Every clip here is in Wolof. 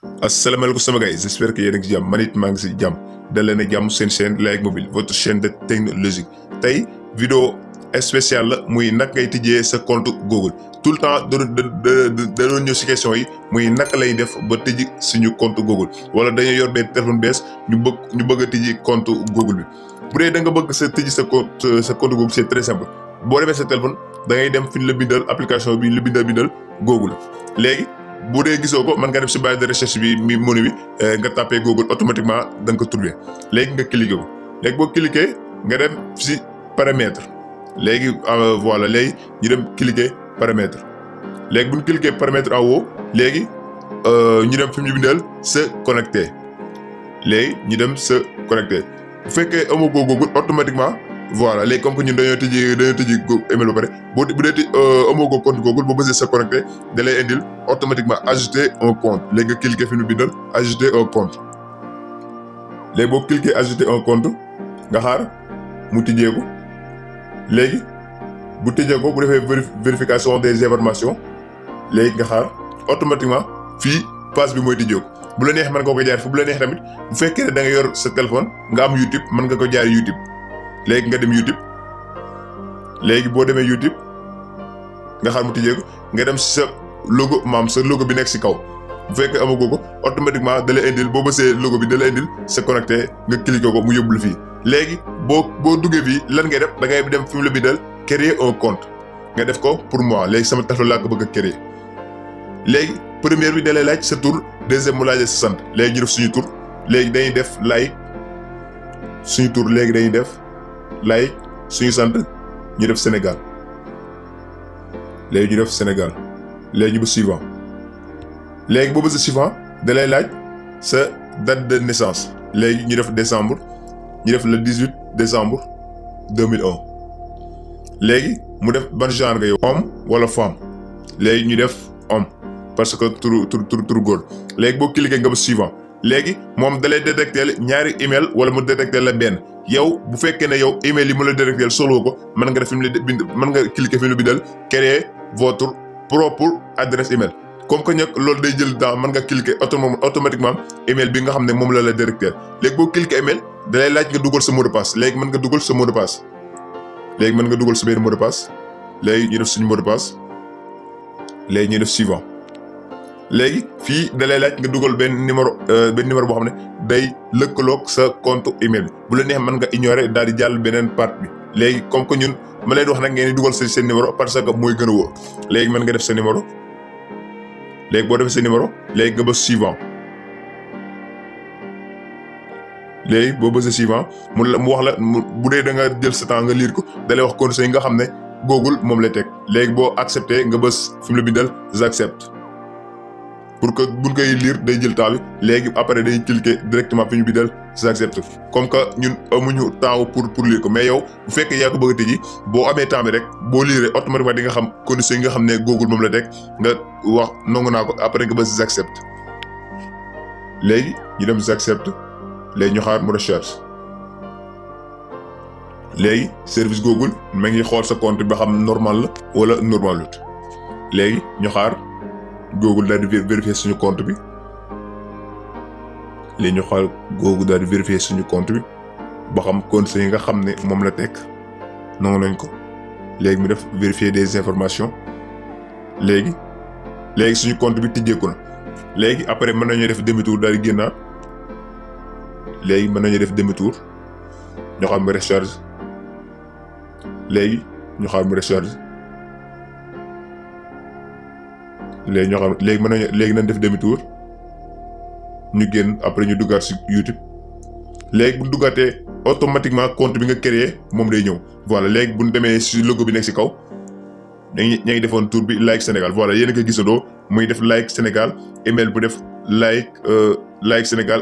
asalaamaaleykum sama gars yi j'espère que yéen a ngi si jàmm man it maa ngi si jàmm dal leen ak jàmm seen chaîne Like Mobile votre chaîne de technologie tey vidéo spéciale la muy naka ngay tijjee sa compte Google tout le temps da doon ñëw si question yi muy naka lay def ba tijji suñu compte Google wala dañoo yor benn téléphone bees ñu bëgg a tijji compte Google bi bu dee da nga bëgg tijji sa compte Google c'est très simple boo demee sa téléphone da ngay dem fi ñu la bindal application bi la bindal Google léegi. bu dee gisoo ko mën nga def si barre de recherche bi menu bi nga tapé Google automatiquement da nga ko trouvé léegi nga cliqué ko léegi boo cliqué nga dem si paramètre léegi voilà léegi ñu dem cliqué paramètre léegi bu ñu cliqué paramètre en haut léegi ñu dem fi mu ñu bindal se connecté léegi ñu dem se connecté bu fekkee amoo Google automatiquement voilà léegi comme que ñun dañoo tijji email ba pare bu dee amoo ko compte Google boo bësee se connecté da lay indil automatiquement ajouter un compte léegi nga cliquer fi mu bindal ajouter un compte léegi boo cliquer ajouter un compte nga xaar mu tijjee ko léegi bu tijjee ko bu defee vérification des informations léegi nga xaar automatiquement fii page bi mooy tijjee ko bu la neex mën nga ko jaar fu bu la neex tamit bu fekkee ne da nga yor sa téléphone nga am YouTube mën nga ko jaar YouTube. léegi nga dem YouTube léegi boo demee YouTube nga xaar mu tijjee ko nga dem si sa logo sa logo bi nekk si kaw bu fekkee amagoo ko automatiquement da lay indil boo bësee logo bi da lay indil se connecté nga cliquer ko mu yóbbul fii léegi boo duggee fii lan ngay def da ngay dem fi mu la bindal créer un compte nga def ko pour moi léegi sama téléphone laa ko bëgg a créer léegi première bi da lay laaj sa tur deuxième mu laaj sa sant léegi ñu def suñu tur léegi dañuy def like suñu tur léegi dañuy def. like suñu sant ñu def Sénégal léegi ñu def Sénégal léegi ñu ba suivant léegi boobu sa suivant da lay laaj sa date de naissance léegi ñu def décembre ñu def le 18 décembre 2001 léegi mu def ban genre nga yow homme wala femme léegi ñu def homme parce que tur góor léegi boo cliquer nga ba suivant léegi moom da lay détecter ñaari email wala mu détecter la benn yow bu fekkee ne yow email yi mu la détecter solo ko mën nga def fi mu la bind mën nga cliquer fi mu la bindal créer votre propre adresse email comme que nag loolu day jël temps mën nga cliquer automatiquement email bi nga xam ne moom la détecter léegi boo cliquer email da lay laaj nga dugal sa mot de passe léegi mën nga dugal sa mot de passe léegi mën nga dugal sa benn mot de passe léegi ñu def suñu mot de passe léegi ñu def suivant. léegi fii da lay laaj nga dugal benn numéro boo xam ne day lëkkaloog sa compte email bi bu la neex mën nga ignorer daal di jàll beneen part bi léegi comme que ñun ma leen wax nag ngeen di dugal seen numéro parce que mooy gën a wóor léegi mën nga def sa numéro léegi boo defee sa numéro léegi nga bës suivant léegi boo bësee suivant mu wax la bu dee da nga jël sa temps nga lire ko da lay wax conditions yi nga xam ne Google moom lay teg léegi boo accepté nga bës fi mu la bindal j'accepte pour que buñ koy lire day jël temps bi léegi après day cliquer directement fi ñu bindal j'accepte comme que ñun amuñu temps pour lire ko mais yow bu fekkee yaa ko bëgg a tëji boo amee temps bi rek boo lire automatiquement di nga xam conditions yi nga xam ne Google moom la teg nga wax nangu naa ko après nga bës j'accepte léegi ñu dem j'accepte léegi ñu xaar mu recharge léegi service Google ma ngi xool sa compte ba xam normal la wala normalut léegi ñu xaar. Google daal di vérifier suñu compte bi léegi ñu xool Google daal di vérifier suñu compte bi ba xam conditions yi nga xam ne moom la teg nangu nañ ko léegi mu def vérifier des informations léegi suñu compte bi tijjeeku na léegi après mën nañu def demi tour daal di génnaat léegi mën nañu def demi tour ñu xam mu recharge léegi ñu xam mu recharge. léegi ñoo xam léegi mën nañu léegi nañ def demi tour ñu génn après ñu duggaat si YouTube léegi bu ñu duggaatee automatiquement compte bi nga créé moom day ñëw voilà léegi bu ñu demee si logo bi nekk si kaw ña ngi defoon tour bi Like Sénégal voilà yéen a ko gisandoo muy def Like Sénégal email bu def like Sénégal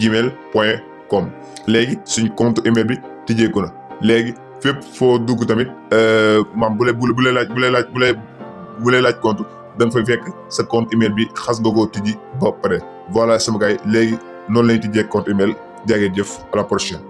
@gmail.com léegi suñ compte email bi tijjeeku na léegi fépp foo dugg tamit maam bu lay laaj compte da nga fay fekk sa compte email bi xas nga koo tijji ba pare voilà sama gars yi léegi noonu lañu tijjee compte email jaa ngeen jëf à la prochaine.